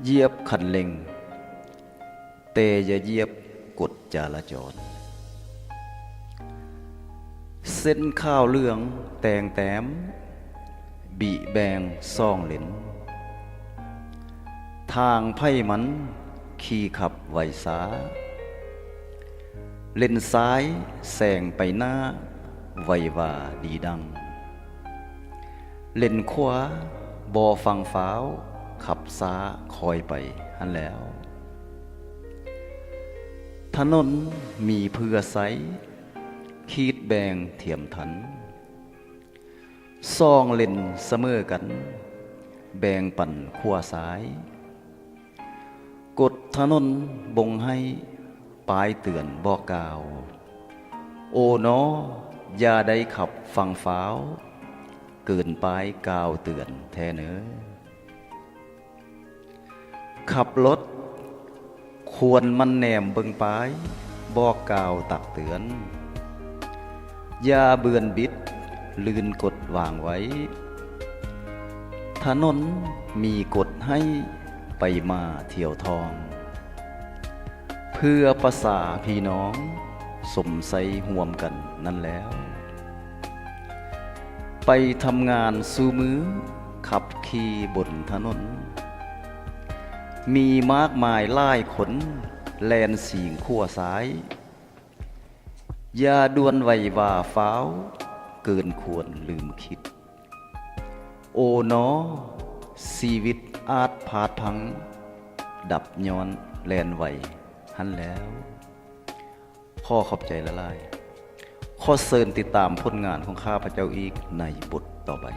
ຢຽບຄັນເລັ່ງ ແຕ່ຢ່າຢຽບກົດຈະລາຈອນ. ເສັ້ນຂາວເຫຼືອງແຕ່ງແຕ້ມ ບິແບ່ງສອງເລນ ທາງໃຜມັນຂີ່ຂັບໄວຊ້າ ເລນຊ້າຍແຊງໄປໜ້າ ໄວວາດີດັງ ເລນຂວາບໍ່ຟັງຟ້າວ ຂັບຊ້າຄອຍໄປຫັ້ນແລ້ວ. ຖະໜົນມີເພື່ອໃຊ້ ຂີດແບ່ງທຽມທັນ ສອງເລນສະເໝີກັນ ແບ່ງປັນຂວາຊ້າຍ ກົດຖະໜົນບົ່ງໃຫ້ ປ້າຍເຕືອນບອກກ່າວ ໂອໜໍ ຢ່າໄດ້ຂັບຟັງຟ້າວ ເກີນປ້າຍກ່າວເຕືອນແທ້ເນີ. ຂັບລົດຄວນໝັ່ນແນມເບິ່ງປ້າຍ ບອກກ່າວຕັກເຕືອນ ຢ່າເບືອນບິດ ລື່ນກົດວາງໄວ້ ຖະໜົນມີກົດໃຫ້ ໄປມາທ່ຽວທ່ອງ ເພື່ອປະສາພີ່ນ້ອງ ສົມໃຊ້ຮ່ວມກັນນັ້ນແລ້ວ. ໄປທຳງານສູ່ມື້ ຂັບຂີ່ບົນຖະໜົນ ມີມາກມາຍຫຼາຍຄົນ ແລ່ນສີງຂວາຊ້າຍ ຢ່າດ່ວນໄວວາຟ້າວ ເກີນຄວນລືມຄິດ ໂອໜໍ ຊີວິດອາດພາດພັງ ດັບຍ້ອນແລ່ນໄວຫັ້ນແລ້ວ. ຂໍຂອບໃຈຫຼາຍໆ. ຂໍເຊີນຕິດຕາມຜົນງານຂອງຂ້າພະເຈົ້າອີກໃນບົດຕໍ່ໄປ.